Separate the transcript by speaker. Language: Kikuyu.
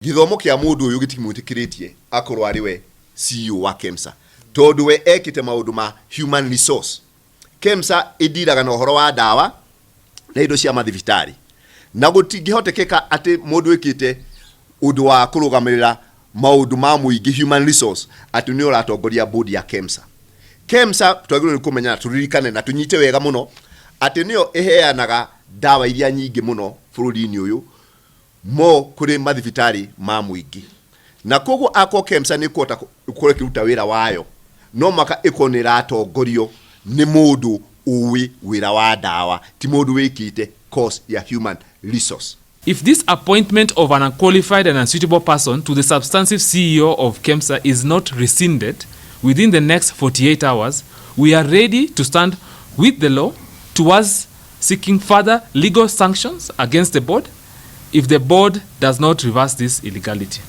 Speaker 1: Gĩthomo kĩa mũndũ ũyũ gĩtimwĩtĩkĩrĩtie akorwo arĩ we CEO wa KEMSA, tondũ we ekĩte maũndũ ma human resource. KEMSA ĩndiraga na ũhoro wa ndawa na indo cia mathibitarĩ, na gũtingĩhotekeka atĩ mũndũ wĩkĩte ũndũ wa kũrũgamĩrĩra maũndũ ma mũingĩ, human resource, atĩ nĩ ũratongoria board ya KEMSA. KEMSA twagĩrĩirwo nĩ kũmenya na tũririkane na tũnyite wega mũno atĩ nĩyo ĩheanaga ndawa iria nyingĩ mũno bũrũri-inĩ ũyũ mo kũrĩ mathibitarĩ ma mũingĩ, na koguo akorwo KEMSA nĩ ĩkũhota gũkorwo ĩkĩruta wĩra wayo, no mũhaka ĩkorwo nĩ ĩratongorio nĩ mũndũ ũĩ wĩra wa ndawa, ti mũndũ wĩkĩte course ya human resource.
Speaker 2: If this appointment of an unqualified and unsuitable person to the substantive CEO of KEMSA is not rescinded within the next 48 hours, we are ready to stand with the law towards seeking further legal sanctions against the board if the board does not reverse this illegality.